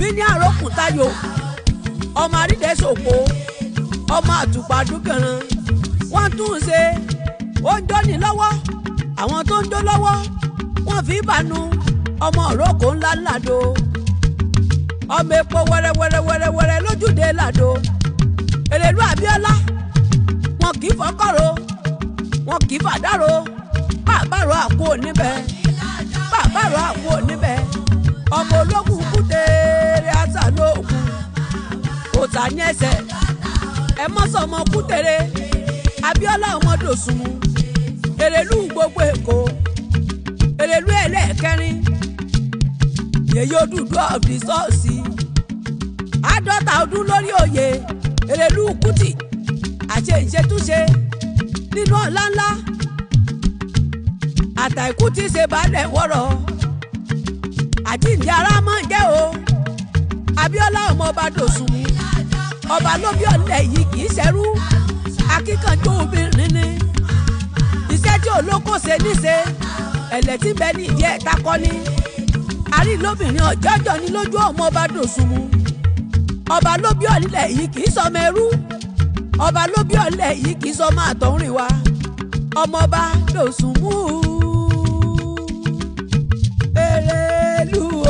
Bíní Àrókùntayò, ọmọ Àrídẹ́sòpó, ọmọ Àtùpà Dúkànràn. Wọ́n tún ń ṣe ó ń jóni lọ́wọ́, àwọn tó ń jó lọ́wọ́ wọ́n fi bànú. Ọmọ òrókò ńlá ńládo, ọmọ epo wẹ́rẹ́wẹ́rẹ́wẹ́rẹ́ lójúde làdó. Èrèlú Abíọ́lá, wọn kì í fọkọrọ, wọn kì í fàdárò. Bàbáàrò àpò níbẹ̀, bàbáàrò àpò níbẹ̀. Ọmọ ológun kútere àṣà lóògùn òòtà ní ẹsẹ̀ ẹ mọ́sọ̀mọ́ kútere. Abíọ́lá ọmọ Dòsùnmù, Èrèlú gbogbo Èkó, Èrèlú ẹlẹ́ẹ̀kẹrin, Yèyé Odùduwà of the Sọ́ọ̀sì, 50 ọdún lórí oyè. Èrèlú Kútì àṣẹ ìṣetúnṣe nínú ọ̀la ńlá àtàìkú tí ṣe baálẹ̀ wọ́rọ̀. Àjíǹde ara máa ń jẹ́ o. Abíọ́lá ọmọ ọba Dòsùnmù, ọba ló bí ọ̀lẹ́ yìí kì í ṣẹrú, akíkanjú obìnrin ni. Iṣẹ́ tí olóko ṣe níṣe ẹ̀lẹ́ tí bẹ ní ìdí ẹ̀ takọ́ ni àrí lóbìnrin ọ̀jọ́jọ́ ni lójú ọmọ ọba Dòsùnmù. Ọba ló bí ọ̀lẹ́ yìí kì í sọmọ ẹrú, ọba ló bí ọ̀lẹ́ yìí kì í sọmọ àtọ̀húnrìn wa. Ọmọ ọba Dòsùnmù, Èrèlú o.